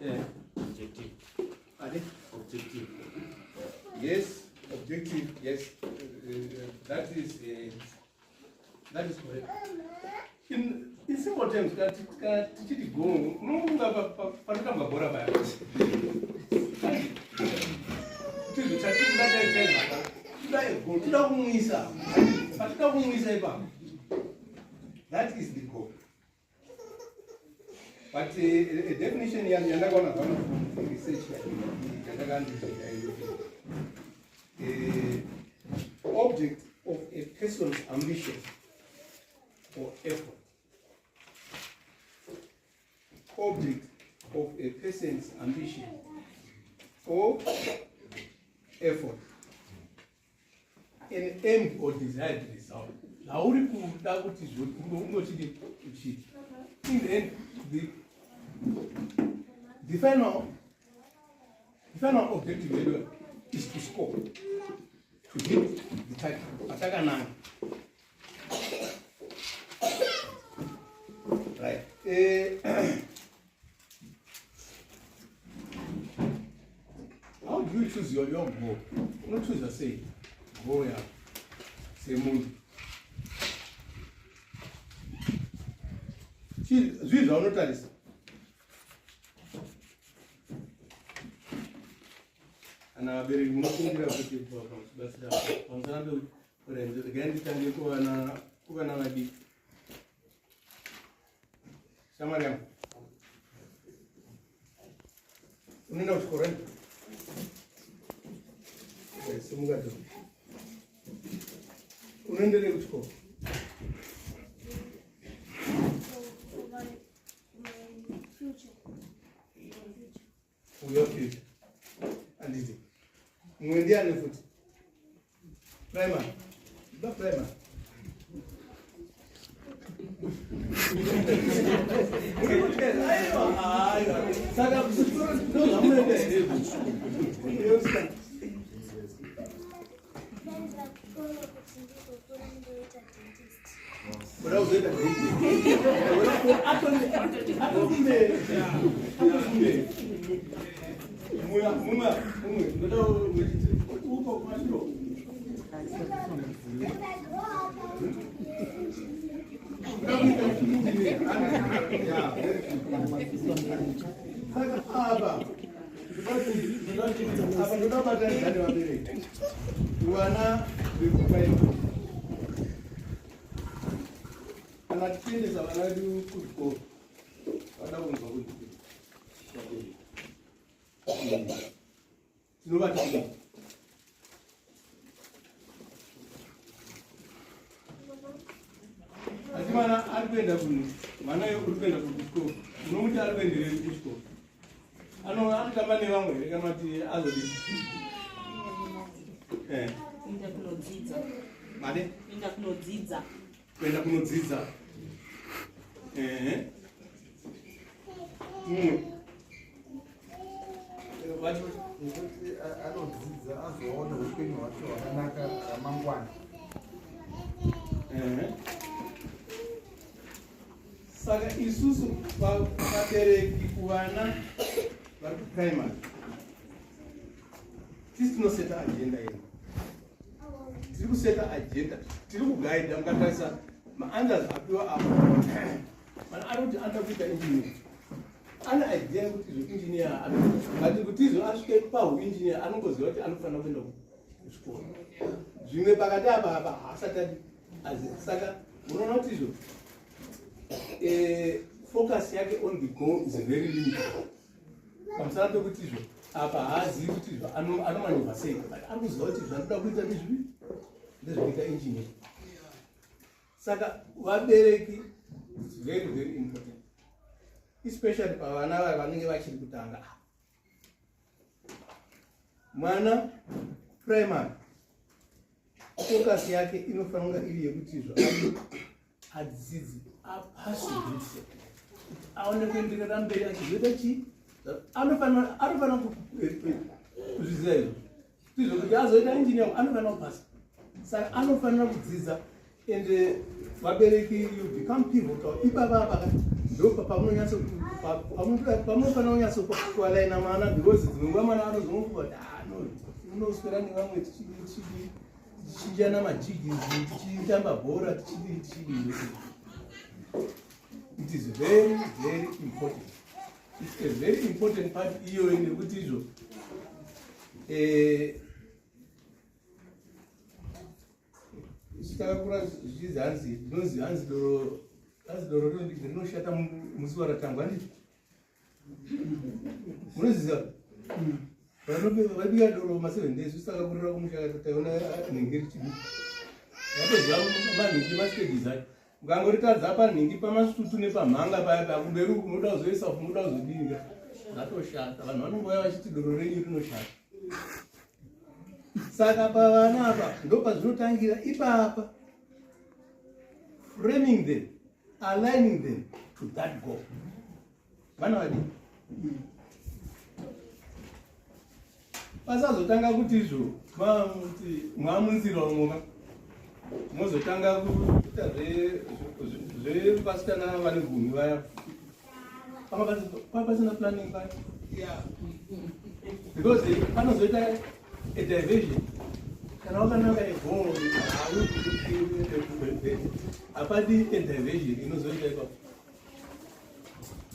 Objective. Ade? Objective. Yes, objective, yes. That is correct. In simple terms, kana tichiti goal, unofunga panotambwa bhora paya. Tizvo chatinoda chaizvo apa. Toda a goal, toda kumwisa. Patoda kumwisa ipapo. That is the goal. But a definition yandakaona zvangu from research yandakandiita, object of a person's ambition or effort. Object of a person's ambition or effort. An aimed or desired result. Zvauri kuda kuti ungochiti uchiita. In the end, the final objective yedu is to score, to hit the target. Patakananga. Right. How do you choose your goal? Unochoose sei goal yako semunhu? Zvii zvaunotarisa? Kana vabereki munofungira kuti pamuchibatsira pamusana pekuti, regai nditange kuvana vadiki. Shamwari yangu, unoenda kuchikoro eni? Simuka tu. Unoenderei kuchikoro? For my future. My future. For your future, handiti? Mumwe ndiani futi? Primary ba primary. Muri kuti, aiwa, aiwa. Saka kuchikoro ndozvamunoenda here? Yosta. Ndaenda kuchikoro kuti ndizokura ndoita dentist. Kuda kuzoita dentist. Atokumberi, atokumberi. Mumwe, mumwe, mumwe. Ndoda uko kumashure. When I grow up, I want to be an engineer. Yeah, very good. Saka apa ndoda kubatanidza nevabereki vana vekuprimary. Kana tichiendesa vana vedu kuzvikoro, vada kunzwa kuti vabereki tinovati kudii? Asi mwana ari kuenda kuno, mwana uri kuenda kuchikoro, unomuti ari kuenderei kuchikoro? Anotamba nevamwe here kana kuti azodii? Kuenda kunodzidza. Made? Kuenda kunodzidza. Kuenda kunodzidza. Ehe, mumwe. Nekuti anodzidza azoona upenyu hwake hwakanaka ramangwana. Ehe. Saka isusu vabereki kuvana vari kuprimary, tisi tinoseta agenda yedu. Tiri kuseta agenda, tiri kugaidha. Mukatarisa maanswers apiwa apa, mana ari kuti anoda kuita engineer, ane idea yekuti zvoengineer, but kuti izvo asvike pahuengineer, anongoziva kuti anofanira kuenda kuchikoro. Zvimwe pakati apa haasati adi aziva. Saka unoona kuti izvo focus yake on the goal is very limited, pamusana pekuti izvo apa haazivi kuti izvo anomanirwa sei, but ari kuziva kuti zvanoda kuita ndezvipi, ndezvekuita engineer. Saka vabereki, it's very, very important, especially pavana vaya vanenge vachiri kutanga. Mwana primary, focus yake inofanira kunge iri yekuti izvo adzidze, apase grade 7, kuti aone kuenderera mberi achizoita chii. Anofanira kuzviziva izvo, izvo kuti azoita engineer anofanira kupasa. Saka anofanira kudzidza. And vabereki, you become pivotal ipapa. Apa ndo pamunonyatso Pamunofanira kunyatso kualaina mwana, because dzimwe nguva mwana anozomufunga kuti, "Ah, no, unoswera nevamwe tichichinjana majigizi, tichitamba bhora, tichidii, tichidii." It is very, very important. It's a very important part iyoyo, nekuti izvo takakura zvichinzi hanzi ndinonzi hanzi doro rinoshata musi waratangwa, handiti munoziva? Vaibika doro ma7 days. Usakakurira kumusha, taiona nhingi richibika, vatoziva manhingi, mastages acho. Ukangoritadza panhingi, pamasutu nepamhanga paya paya kumberi, unoda kuzoisa, unoda kuzodini, zvatoshata. Vanhu vanongouya vachiti doro renyu rinoshata. Saka pavana apa ndo pazvinotangira ipapa, framing them, aligning them to that goal. Vana vadii pasazotanga kuti izvo kuti mwamunzira umoka, mozotanga kuita zvevasikana vane gumi vaya, panga pasina planning paya, because panozoita a diversion. Kana wakananga a goal, hapadi a diversion inozoita ipapo.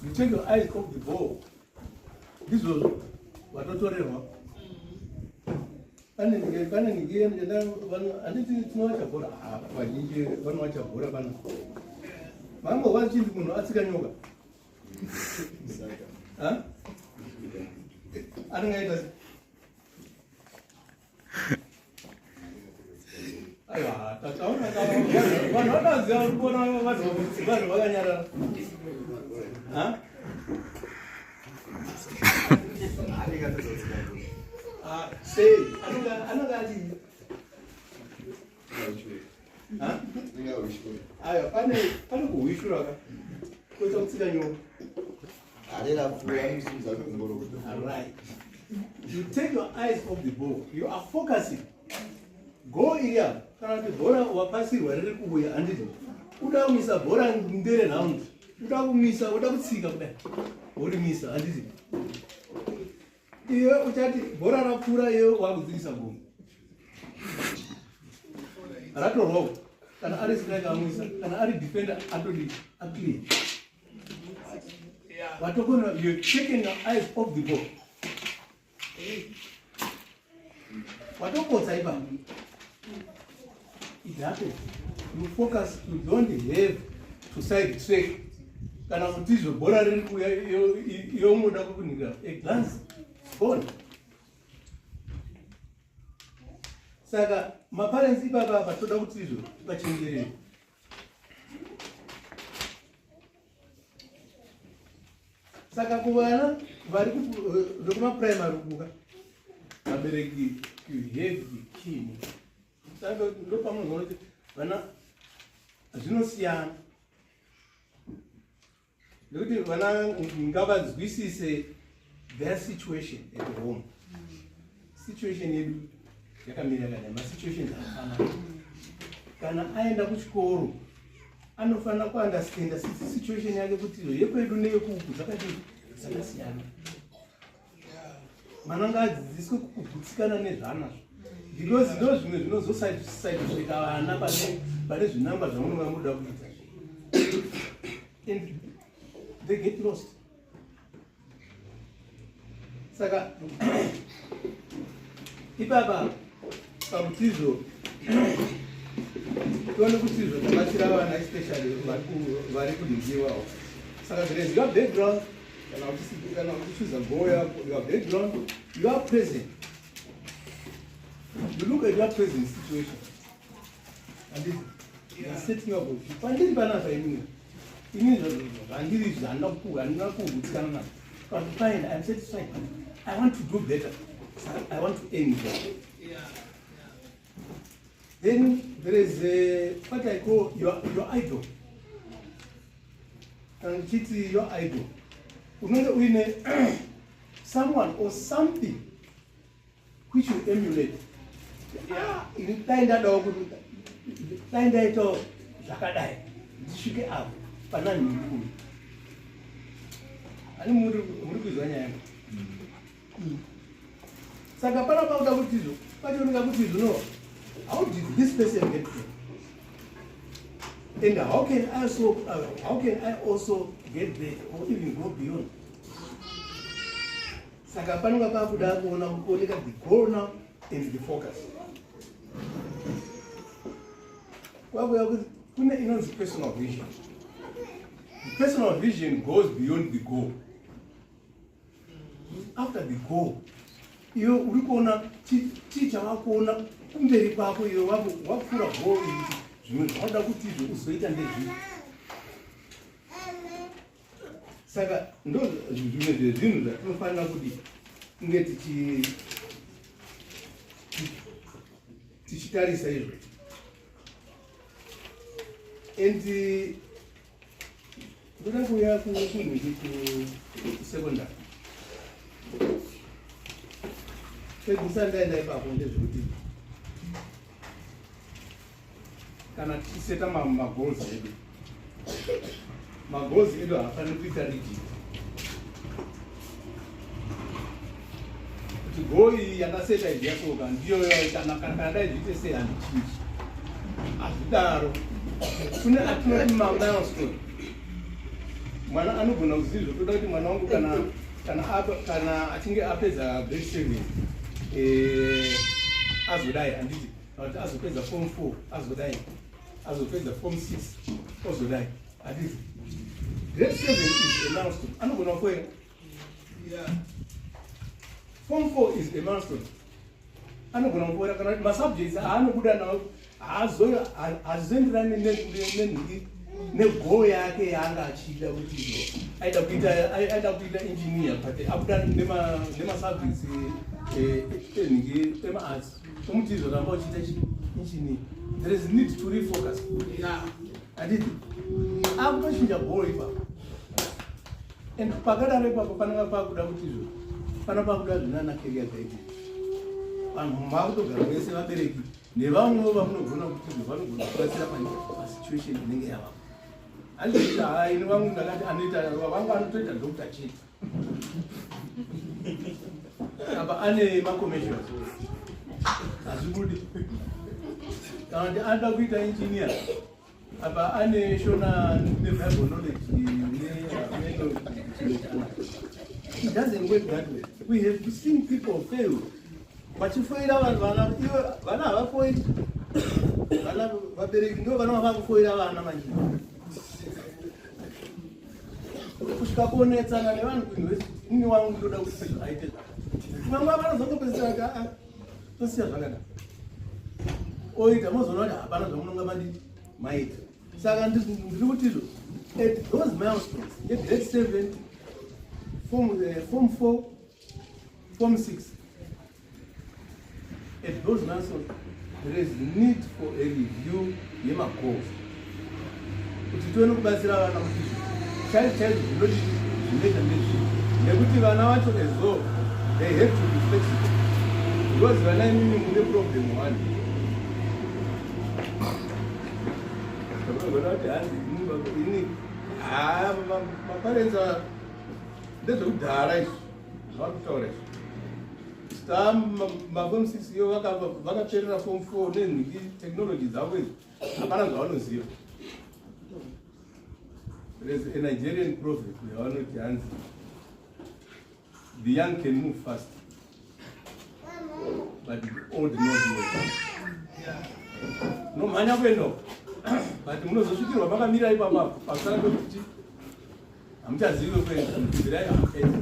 You take your eyes off the ball, ndizvozvo watotorerwa. Pane nhingi, handiti tinowacha bhora? Ah, vazhinji vanowacha bhora pano. Vangova chinzi munhu atsika nyoka. Ha? Anenge aita sei? Aiwa, tataona vanhu vanoziva kuona vanhu vakanyarara. Ha? Ah, sei anenge achii? Ha? Aiwa, pane kuhwishura ka, koita kutsika nyoka. Right. You take your eyes off the ball. You are focusing. Goal iriya, kana kuti bhora wapasirwa riri kuuya, handiti? Uda kumisa bhora ndere round. Uda kumisa, uda kutsika kudai. Worimisa, handiti? Iwe uchati bhora rapfuura, iwe wakudzikisa gumbo. Ratorwa. Kana ari striker amwisa, kana ari defender atodi aclear. Watokona, you're taking your eyes off the ball. Watopotsa ipapo. It happens. You focus, you don't have to side track. Kana kuti izvo bhora riri kuuya, iwe unoda kukuningira a glance, gone. Saka maparents ipapa apa toda kuti izvo vachenjerere. Saka kuvana vari vekumapuraimary kuka, vabereki, you have the key. Saka ndopamunozoona kuti vana zvinosiyana, nekuti vana ngavazwisise their situation at home. Situation yedu yakamira yakadai, masituations akafanana. Kana aenda kuchikoro, anofanira kuunderstanda situation yake, kuti iyo yekwedu neyekuuku dzakadii, dzakasiyana. Mwana ngaadzidziswe kugutsikana nezvaanazvo, because ndo zvimwe zvinozosaidosvika vana pane zvinangwa zvamunonga muda kuita, and they get lost. Saka ipapa pakutizvo tione kuti izvo tabatsira vana, especially vari kunhingiwawo. Saka there is your background. Kana uchichoosa goal yako, your background, your present. You look at your present situation and you are setting your goal. Pandiri panapa, inini zvandiri izvi, handina kugutsikana nazvo, but fine, I'm satisfied. I want to do better. I want to aim there. Then there is what I call your idol. Kana ndichiti your idol, unenge uine someone or something which you emulate. Ah, ini dai ndadawo kuti dai ndaitawo zvakadai, ndisvike apo pana nhingi. Ani muri kuizwa nyaya yangu? Saka pana pakuda kuti izvo pachioneka kuti izvo no, how did this person get there? And how can I also get there or even go beyond? Saka panonga pakuda kuona kuoneka the goal now and the focus. Kwakuya kuti kune inonzi personal vision. The personal vision goes beyond the goal. After the goal, iwe uri kuona chii chavakuona kumberi kwako, iwe wapfuura goal iyi, zvimwe zvaunoda kuti izvo uzoita ndezvii. Saka ndo zvimwe zvezvinhu zvatinofanira kuti kunge tichitarisa izvo. And ndoda kuuya kunhingi kusecondary. Pedzisa ndaenda ipapo ndezvekuti kana tichiseta magoals edu, magoals edu haafaniri kuita rigid. Kuti goal iyi yandaseta izvi yasoka ndiyo kana kana ndaizviite sei handichinji. Hazvidaro. Kune atinoti mamilestone. Mwana anogona kuziva zvotoda kuti mwana wangu kana achinge apedza grade 7 azodai, handiti? Kana kuti azopedza form 4 azodai, azopedza form 6 ozodai, handiti? Grade 7 is a milestone. Anogona kufoira. Form 4 is a milestone. Anogona kufoira kana kuti masubjects aanobuda nawo hazoenderani nenhingi negoal yake yaanga achida kuti izvo aida kuita engineer, but abuda nemasubjects enhingi emaarts. Omuti izvo ramba uchiita engineer. There is need to refocus. Handiti akutochinja goal ipapo? And pakadaro ipapo pananga pakuda kuti izvo pana pakuda zvinana career guidance. Vanhu makutogara vese, vabereki nevamwewo vamunogona kuti izvo vanogona kubatsira pasituation inenge yavapo. Handizvokuti haa, ini vangu ndakati anoita vangu anotoita doctor chete, apa ane macommercials, hazvibudi. Kana kuti anoda kuita engineer, apa ane Shona neBible knowledge. It doesn't work that way. We have seen people fail vachifoira vanhu. Vana ivo vana havafoiri vana, vabereki ndo vana vavakufoira vana manje, kusvika kuonetsana nevanhu kuuniversity. Ini wangu ndoda kuti izvo aite zvakati, vamwe vanozongopedzisira kuti aa, tosiya zvakadai, oita. Mozoona kuti hapana zvamunonga madii maita. Saka ndiri kuti izvo at those milestones yegrade 7, form 4, form 6, at those milestones there is need for a review yemagoals kuti tione kubatsira vana kuti izvo chaizvo chaizvo zvinoti zvinoita ndezvii, nekuti vana vacho as well, they have to be flexible, because vana imimi mune problem one. Vanoona kuti hanzi ini haa, maparents ndezvekudhara izvi zvavari kutaura izvi. Sta maform 6 iyo vakaperera form 4 nenhingi technology dzavo idzi, hapana zvavanoziva. There's a Nigerian proverb yavanoti hanzi, "The young can move fast, but the old know the way." Nomhanya kuenda, but munozosvikirwa makamira ipapo pamusana pekuti hamuchazivi kwekuenda. Nzirai hamuchaiti.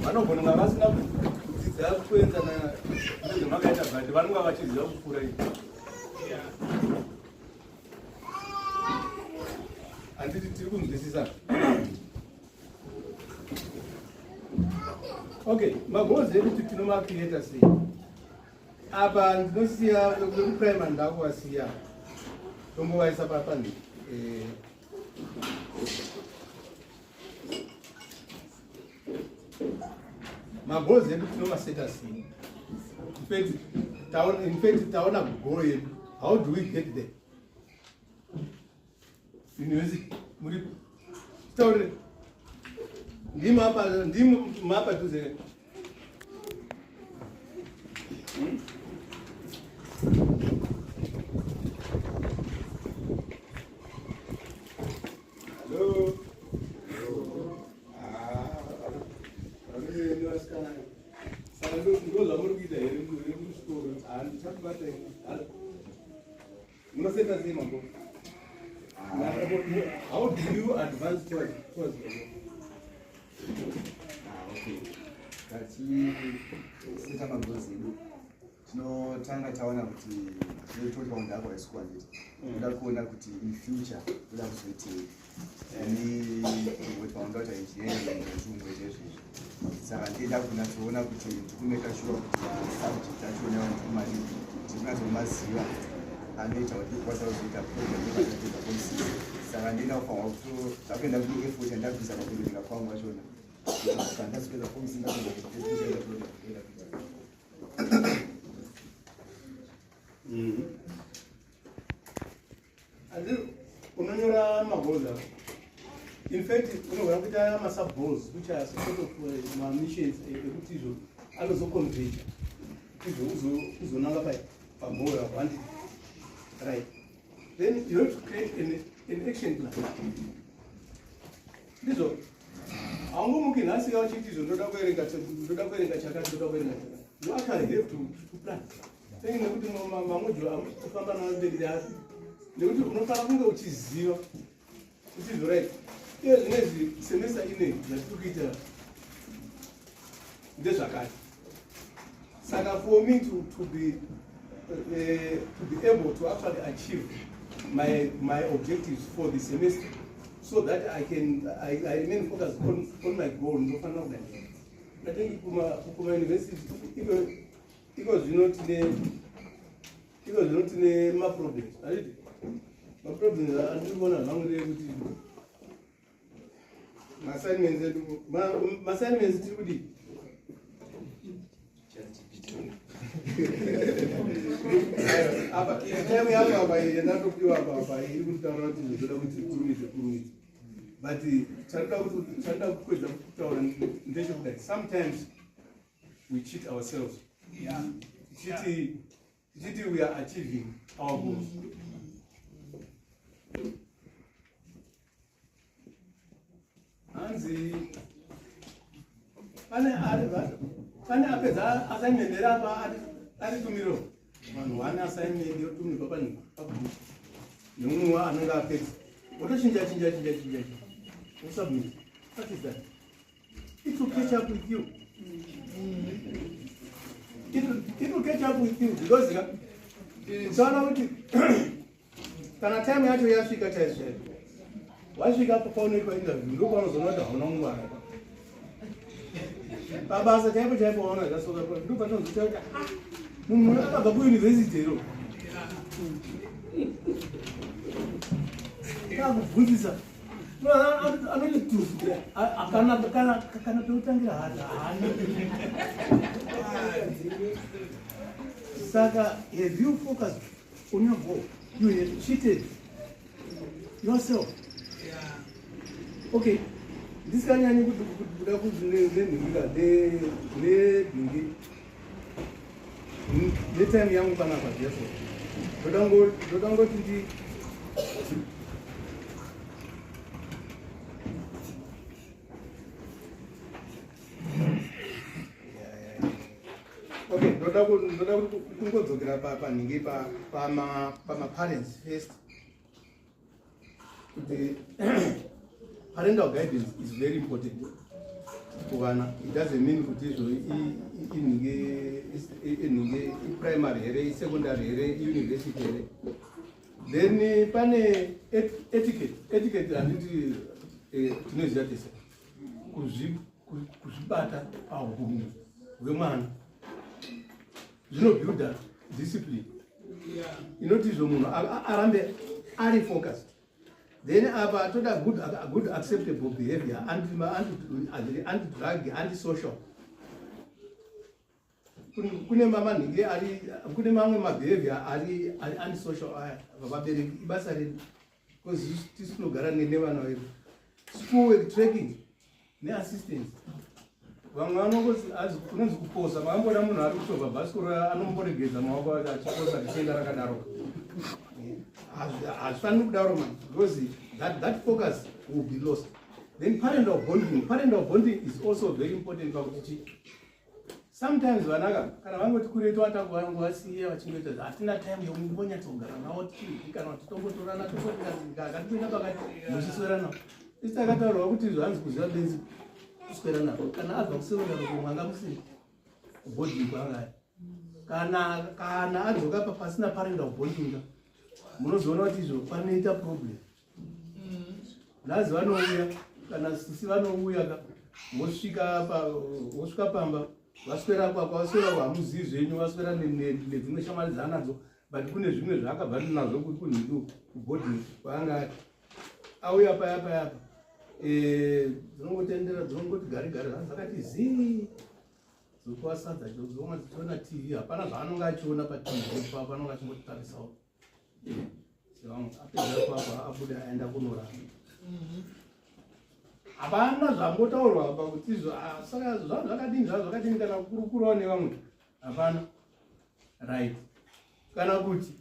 Vanogona kunga vasina kudzidza kuenzana nezvamakaita, but vanonga vachiziva kupfuura izvi. Handiti tiri kunzwisisa? Okay, magoals edu tinomacreata sei? Apa ndinosiya vekuprimary, ndakuvasiya, tombovaisa papani. Magoals edu tinomaseta sei? In fact taona goal yedu, how do we get there? University muri taurire. Ndimo apa, ndimo mapadhuze. Hello. Ah, vasikana. Saka ndo zvamuri kuita here kuchikoro? Handichakubata ini. Munoseta sei mambo? How do you advance towards your goal? Ah, okay. Tachiseta magoals edu tinotanga taona kuti toti paunda ako haisi kuwanditi toda kuona kuti in future toda kuzoitei. Ini kuti paunda kuti engineering nezvimwe zvezvizvi, saka ndida kunyatsoona kuti ndikumeka sure kuti masubject achona ndikumari ndikunyatsomaziva anoita kuti ndikukwanisa kuzoita program yekatapedza form 6. Saka ndida kufanwa kuto zvakuenda kune effort yandabvisa pakuverenga kwangu vachona kana ndazopedza form 6 ndapedza kuenda kuita. Asi unonyora magoals ako. In fact, unogona kuita masub-goals, which are sort of mamissions ekuti izvo anozoconverge izvo uzonanga pagoal yako, handiti? Right, then you have to create an action plan. Ndizvo, haungomuki nhasi uchiti izvo ndoda kuverenga, ndoda kuverenga chakati, ndoda kuverenga chakati. You actually have to plan. Tenge nekuti mamodule amufamba nawo mberi ndeapi, nekuti unofanira kunge uchiziva kuti izvo, right, iye zvinezvi semester ine zvatiri kuita ndezvakati. Saka for me to be able to actually achieve my objectives for the semester so that I remain focused on my goal, ndofanira kudai. I think kumauniversity iko zvino tine maproblems, handiti? Maproblems andiri kuona zvangu ndeyekuti maassignments edu, maassignments tiri kudii? Apa time yangu apa yandatopiwa apa iri kutaura kuti zvotoda kuti kurumidze kurumidze, but chandoda kukwedza kutaura ndechekudai: sometimes we cheat ourselves tichiti we are achieving our goals. Hanzi pane apedza assignment here apa? Ari tumiro vanhu vane assignment yotumirwa pagroup nemumwe anenge apedza, wotochinja chinja chinja chinja chinja, wosubmit. What is that? It will catch up with you. It will catch up with you because ka usaona kuti kana time yacho yasvika chaizvo chaizvo, wasvika paunoitwa interview, ndopaunozoona kuti hauna kungwara pabasa chaipo chaipo. Waona zvasoka, ndo patinozoita kuti, ah, munhu akabva kuuniversity ero kakubvunzisa anoti tuzu kana pekutangira haana. Saka have you focused on your goal? You have cheated yourself. Okay, ndisinganyanyi kuda nenhingika nenhingi netime yangu panapa jeso, ndoda ngoti ndi okay, ndoda kungodzokera panhingi pamaparents first, kuti parental guidance is very important kuvana. It doesn't mean kuti izvo inhinge iprimary here, isecondary here, iuniversity here. Then pane etiquette. Etiquette, handiti tinoziva tese kuzvibata pahunhu hwemwana zvinobuilda discipline inoti izvo munhu arambe ari focused. Then apa toda good acceptable behavior, anti drug, anti social. Kune mamanhingi ari, kune mamwe mabehavior ari antisocial aya. Vabereki, ibasa redu because tisu tinogara nevana vedu. School work tracking. Neassistance. Vamwe vanongozi kunonzi kuposa, makamboona munhu ari kuchovha bhasikoro anomboregedza maoko ake achiposa richienda rakadaro. Hazvifaniri kudaro man, because that focus will be lost. Then parental bonding. Parental bonding is also very important pakuti chi sometimes vanaka kana vangoti kurei tovatanguvasiya vachingoita hatina time yekungonyatsogara navo tichii kana kuti tongotorana tototikatitoenda pakati muchiswera navo. Isi takataurwa kuti zvanzi kuziva benzi kuswera navo kana abva kusekondari kumwe anga kusiri kubhodhingi kwaanga ari. Kana adzoka pa pasina parental bonding munozoona kuti izvo panoita problem. Lazi vanouya kana sisi vanouya ka vosvika pamba vaswera kwako vaswera hamuzivi zvenyu vaswera nedzimwe shamwari dzaanadzo but kune zvimwe zvaakabva nazvo kunhindu kubhodhingi kwaanga ari. Auya paya paya apa dzinongotendera dzinongoti gari gari dzakati zii dzokuva sadza dzomwa dzichiona TV hapana zvaanonge achiona pa TV papo anonge achingotarisawo. Sevamwe apedza ipapo abuda aenda kunorara. Hapana zvambotaurwa apa kuti izvo, saka zvakadini, zvakadini kana kukurukurawo nevamwe hapana. Right. Kana kuti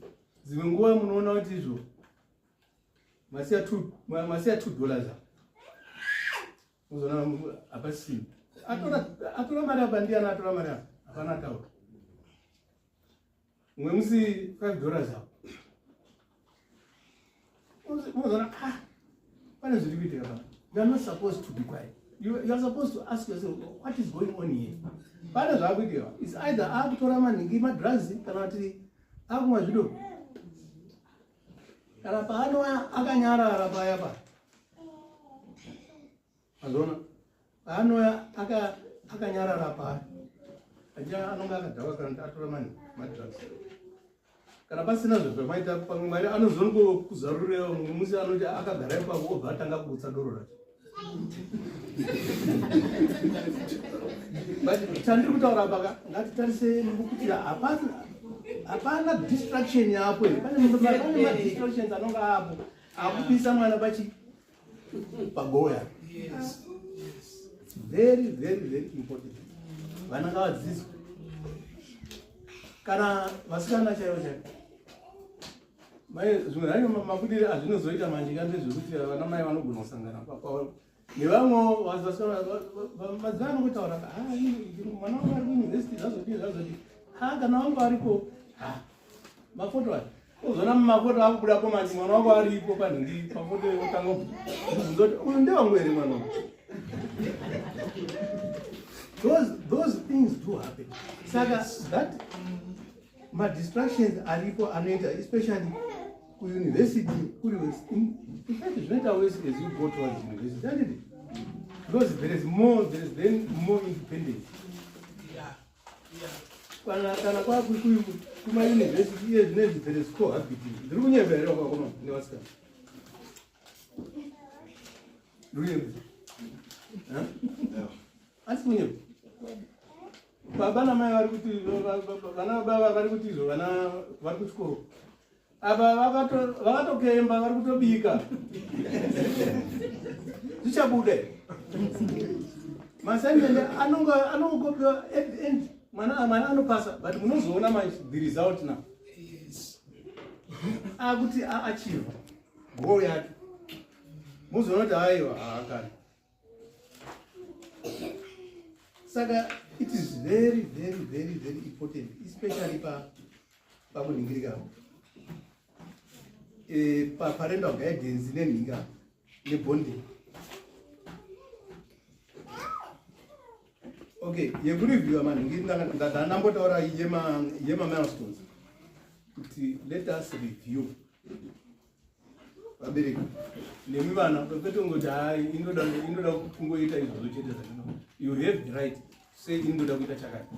dzimwe nguva munoona kuti izvo masiya masiya $2 apa. Uzoona hapasisina. Atora mari apa ndiani atora mari apa? Hapana ataura. Mumwe musi $5 apa. Uzoona pane zviri kuitika pano. You are not supposed to be quiet. You are supposed to ask yourself what is going on here. Pane zvaakuitika. It's either akutora maningi madrugs kana kuti akumwa zvido. Kana paanouya akanyarara paya pa. Azona paanouya akanyarara paya. Acha anonga akadhakwa kana kuti atora madrugs. Kana pasina zvamaita pamwe Mwari anozongokuzarurira mumwe musi anoti akagara ipapo obva atanga kurutsa doro racho. But chandiri kutaura apa ka, ngatitarise kuti hapana distraction yapo here. Pane ma-distractions anonga apo akubisa mwana pagoya. Yes, yes. Very, very, very important. Vana ngavadzidzwe. Kana vasikana chaivo chaivo. Mai, zvimwe zvacho mabudire azvinozoita manje ka ndezvekuti vana mai vanogona kusangana nevamwewo vasikana madzimai anongotaura, mwana wangu ari kuuniversity zvazodii zvazodii. Kana wangu ariko, mafoto aya. Uzoona mafoto akubudapo manje mwana wako aripo panhingi pafoto yekutanga kubvunza kuti uyu ndewangu here mwana wangu. Those things do happen. Saka that ma distractions aripo anoita especially ku university kuri in fact zvinoita worse as you go towards university, doesn't it? Because there is then more independence. Kana kwa kuma university iye zvinezvi there is cohabiting. Ndiri kunyepa here wakakoma nevasikana? Ndiri kunyepa. Huh? Asi kunyepa. Baba namai vari kuti vana baba vari kuti izvo vana vari kuchikoro. Apa vakatokemba vari kutobika. Zvichabuda. Maassignment anongopiwa at the end. Mwana anopasa but munozoona manje the result now. Yes. Akuti a-achieve goal yake. Muzoona kuti aiwa haakana. Saka it is very, very, very, very important, especially pakunhingirika. Parental guidance nenhinga nebonding. Okay, yekureviewa manhingi ndambotaura yema milestones. Kuti let us review. Vabereki nemi vana kwete kungoti hai inoda kungoita izvozvo chete zvakana. You have the right to say inoda kuita chakati,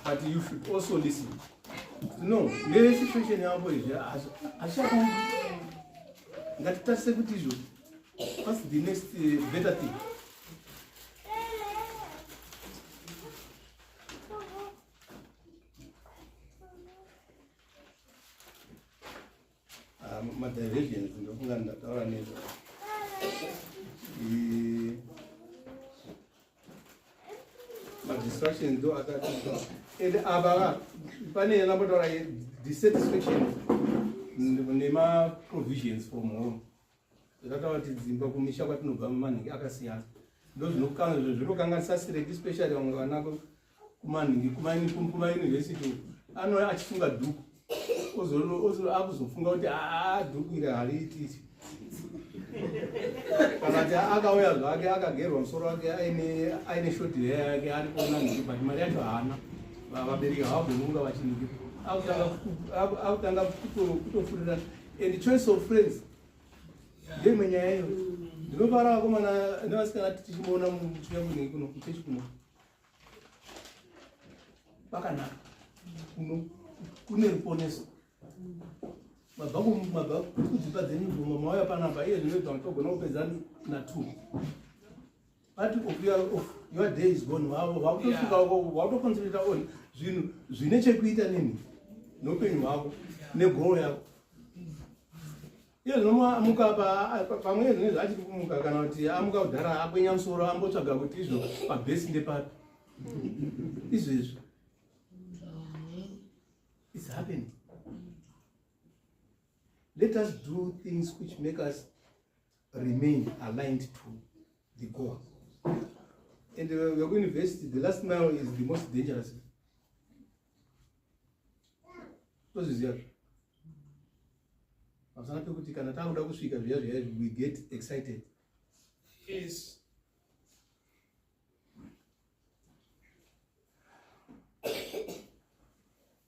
but you should also listen. No, nesituation yavo izvi hazvichakwanisi. Ngatitarise kuti izvo what's the next better thing. Madiversions ndofunga ndataura nezvo. Madistractions ndo akati. And apa pane yandambotaura dissatisfaction nemaprovisions from home. Zvakataura kuti dzimba kumisha kwatinobva manhingi akasiyana, ndo zvinokanganisa sireki, especially vamwe vana kumanhingi kumayunivhesiti anouya achifunga dhuku, akuzofunga kuti aa, dhuku iri hariitisi, kana kuti akauya zvake akagerwa musoro wake, aine short hair yake, ari kuona nhingi, but mari yacho haana. Vabereki havagoni kunga vachinhingi, akutanga kutofurirana. And choice of friends ndeimwe nyaya iyo. Ndinofara vakomana nevasikana tichimboona muchiuya kunhingi kuno, kuchechi kuno pakanaka, kuno kune ruponeso. Mabva kudzimba dzenyu bvuma mauya panapa. Iye zvinoita togona kupedza na2 part of your day is gone. Wakutosvika wakutoconcentrata on zvinhu zvine chekuita nini neupenyu hwako negoal yako. Iye zvinomuka pamwe zvinezvi achiri kumuka, kana kuti amuka kudhara, akwenya musoro, ambotsvaga kuti izvo pabhesi ndepapi. Izvezvi it's happening. Let us do things which make us remain aligned to the goal. And vekuuniversity, the last mile is the most dangerous. Tozviziva pamusana pekuti kana takuda kusvika zviya zviya, we get excited.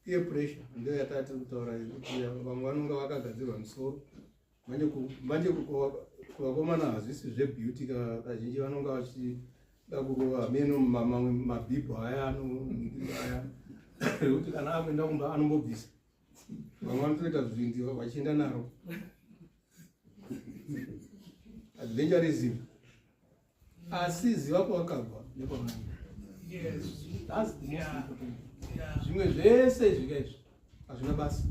Peer pressure ndiyo yatati kutaura, yekuti vamwe vanonga vakagadzirwa misoro. Manje kuvakomana hazvisi zvebeauty, kazhinji vanonga vachida kurova meno, mamwe mabhibho aya aya ekuti kana akuenda kumba anombobvisa. Vamwe vanotoita zvindi vachienda naro. Adventurism, asi ziva kwawakabva nekwaunoenda. That's the most important. Zvimwe zvese zvika izvi hazvina basa.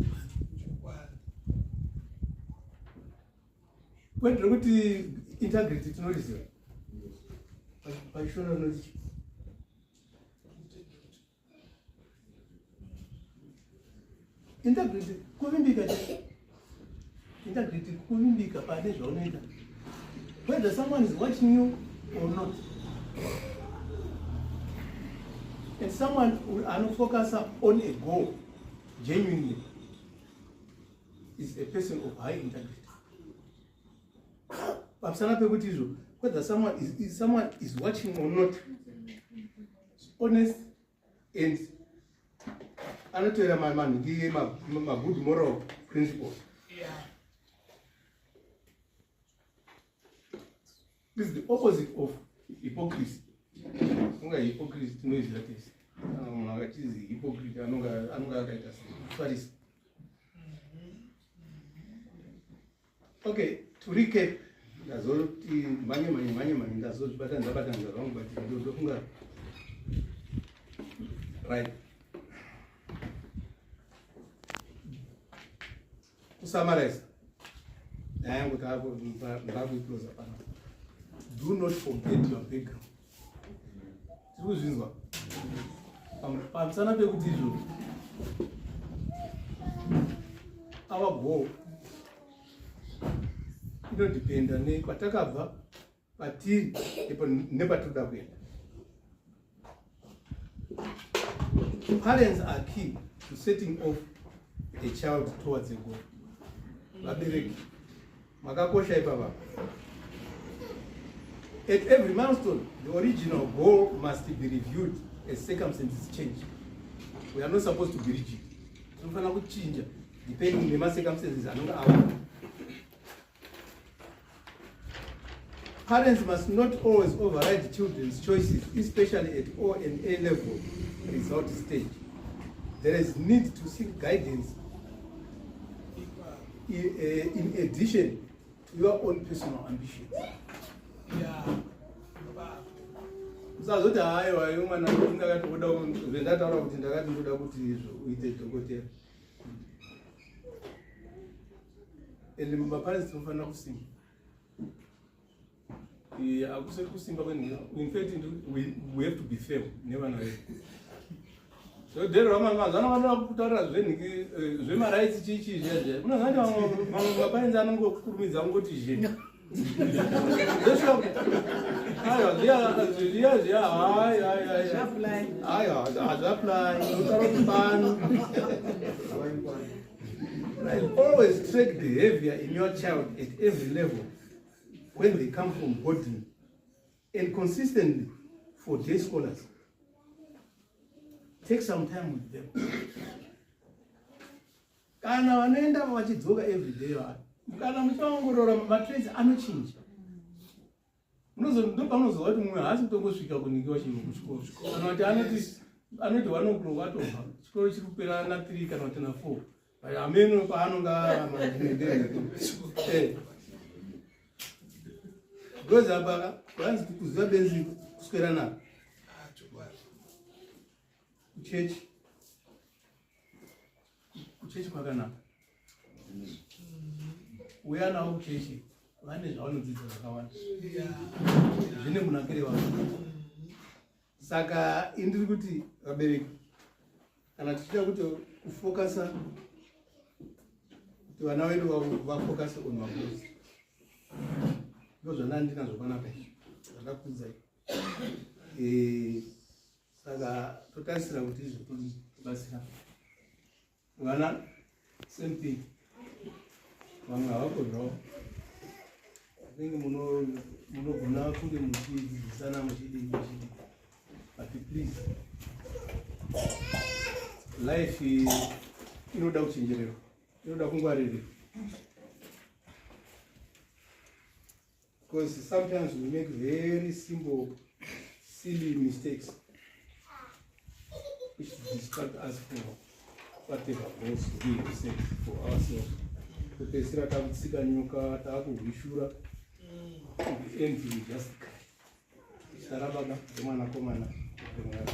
Point rekuti integrity tinoriziva pachishona rinoti integrity kuvimbika chete. Integrity kuvimbika pane zvaunoita, whether someone is watching you or not. And someone anofocusa on a goal genuinely is a person of high integrity, pamusana pekuti izvo whether someone is watching or not, honest and anotoera manhingi magood moral principles. This is the opposite of hypocrisy. Unga hypocrisy tinoiziva tese. Kana munhu akachizi hypocrite, anonga akaita sefarisi. Okay, to recap, ndazoti mhanye mhanye mhanye mhanye, ndazozvibatanidza batanidza zvangu, but ndofunga right. Kusummarize nyaya yangu, ndakuiclosa panapa. Do not forget your background. Tiri kuzvinzwa pamusana pekuti izvo our goal inodependa nekwatakabva, patiri nepatinoda kuenda. Parents are key to setting off a child towards a goal. Vabereki makakosha ipapa. At every milestone, the original goal must be reviewed as circumstances change. We are not supposed to be rigid. Tinofanira kuchinja depending nemacircumstances anonge ava. Parents must not always override children's choices, especially at O and A level result stage. There is need to seek guidance in addition to your own personal ambitions. Usazoti haiwa, iwe mwana, ndakati kuda zvendataura kuti ndakati ndoda kuti izvo uite dhokotera. And maparents tinofanira kusimba. Hakusiri kusimba kwenhingi. In fact, we have to be firm nevana vedu. Zvodhererwa mazano vanoda kutaura zvenhingi, zvemarights, chichi zviya zviya. Unoziva kuti vamwe maparents anongokurumidza kungoti zhe. Zveshuwa kuti aiwa, zviya zviya zviya, hai hai hai, aiwa, hazviapply. Unotaura kuti pano. Always track behavior in your child at every level when they come from boarding and consistently for day scholars. Take some time with them. Kana vanoenda vachidzoka every day, vanhu kana muchivaongorora, matraits anochinja. Ndopaunozowa kuti mumwe haasi kutongosvika kunikiwa chinhu kuchikoro, kana kuti anoti 1 o'clock atobva chikoro, chiri kupera na3 kana kuti na4, but ameno paanonga. Because apa vanzi kuziva benzi kuswera naro kuchechi. Kuchechi kwakanaka, uya navo kuchechi, vane zvavanodzidza zvakawanda zvine munakire wavo. Saka indiri kuti vabereki, kana tichida kuti kufocusa, kuti vana vedu vafocuse on magoals, ndo zvana ndinazvo panapa izvi zvandakuudzai. Saka totarisira kuti izvo tobatsira vana. Same thing, vamwe havakozvawo. I think munogona kunge muchidzidzisana, muchidii muchidii, but please, life inoda kuchenjererwa, inoda kungwaririrwa, because sometimes we make very simple silly mistakes which distract us from whatever goals we have set for ourselves. Kupedzisira takutsika nyoka, taakuhwishura. In the end we just cry. Zita raBaba, remwanakomana, remweya.